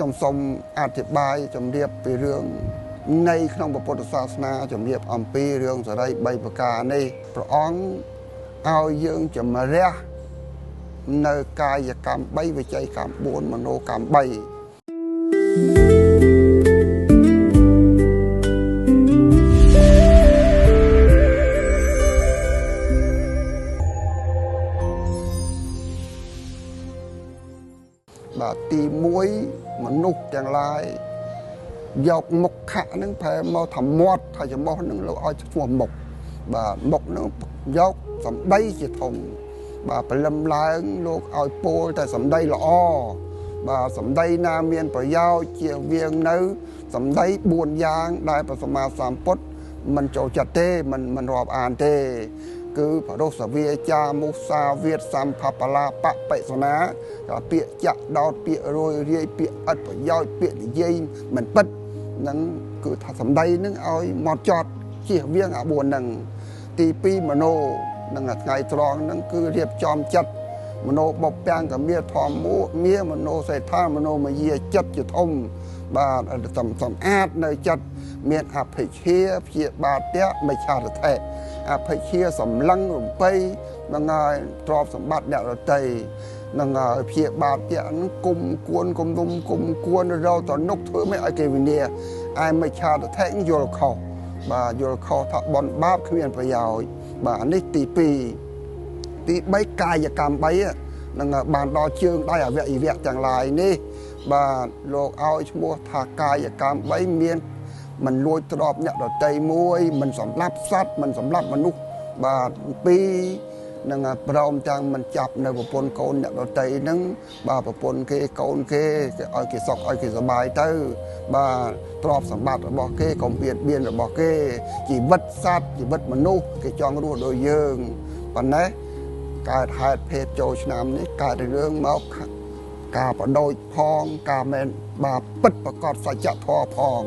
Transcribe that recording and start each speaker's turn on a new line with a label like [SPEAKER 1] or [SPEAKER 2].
[SPEAKER 1] ខ្ញុំសូមអធិប្បាយជំរាបពីរឿងនៃក្នុងពុទ្ធសាសនាជំរាបអំពីរឿងសរី3ប្រការនេះព្រះអង្គឲ្យយើងជំរះនៅកាយកម្ម3វិច័យកម្ម4មโนកម្ម3បាទទី1មនុស្សទាំងឡាយយកមុខខៈនឹងប្រែមកថាមាត់ថាច្រមុះនឹងលោកឲ្យឈ្មោះមុខបាទមុខនឹងយកសម្ដីជាធំបាទព្រលឹមឡើងលោកឲ្យពោលតែសម្ដីល្អបាទសម្ដីណាមានប្រយោជន៍ជាវៀងនៅសម្ដី4យ៉ាងដែលព្រះសម្មាសម្ពុទ្ធមិនចូលចិត្តទេមិនរាប់អានទេគឺបរោសវាចាមុសាវាទសម្ភបលាបបិសនាពាក្យចាក់ដោតពាក្យរយរាយពាក្យឥតប្រយោជន៍ពាក្យនិយាយមិនពិតនឹងគឺថាសម្ដីនឹងឲ្យមកចត់ជៀសវាងអា4នឹងទី2មโนនឹងថ្ងៃត្រង់នឹងគឺរៀបចំចិត្តមโนបពាំងកមាធម្មមាមโนសេដ្ឋាមโนមយាចិត្តជាធំបាទសំអាតនៅចិត្តមានអភិជាព្យាបាទៈមិច្ឆាទិដ្ឋិអភិជាសម្លឹងរំពៃនឹងហើយទ្រព្យសម្បត្តិអ្នករតីនឹងហើយព្យាបាទៈនឹងគុំគួនគុំនុំគុំគួនរកតនុកធ្វើមិនឲ្យគេវិនាឯមិច្ឆាទិដ្ឋិយល់ខុសបាទយល់ខុសថាបនបាបគ្មានប្រយោជន៍បាទនេះទី2ទី3កាយកម្ម3នឹងបានដល់ជើងដៃអវយវៈទាំងឡាយនេះបាទលោកឲ្យឈ្មោះថាកាយកម្ម3មានមិនលួចទ្រព្យអ្នកដតីមួយមិនសម្លាប់សត្វមិនសម្លាប់មនុស្សបាទ2នឹងព្រមទាំងមិនចាប់នៅប្រពន្ធកូនអ្នកដតីហ្នឹងបាទប្រពន្ធគេកូនគេគេឲ្យគេសុខឲ្យគេសប្បាយទៅបាទទ្រព្យសម្បត្តិរបស់គេកុំបៀតបៀនរបស់គេជីវិតសត្វជីវិតមនុស្សគេចង់រស់ដូចយើងប៉ុណ្ណេះកើតហេតុភេទចូលឆ្នាំនេះកើតរឿងមកការបដូចផងការមែនបាទពិតប្រកបសច្ចធម៌ផង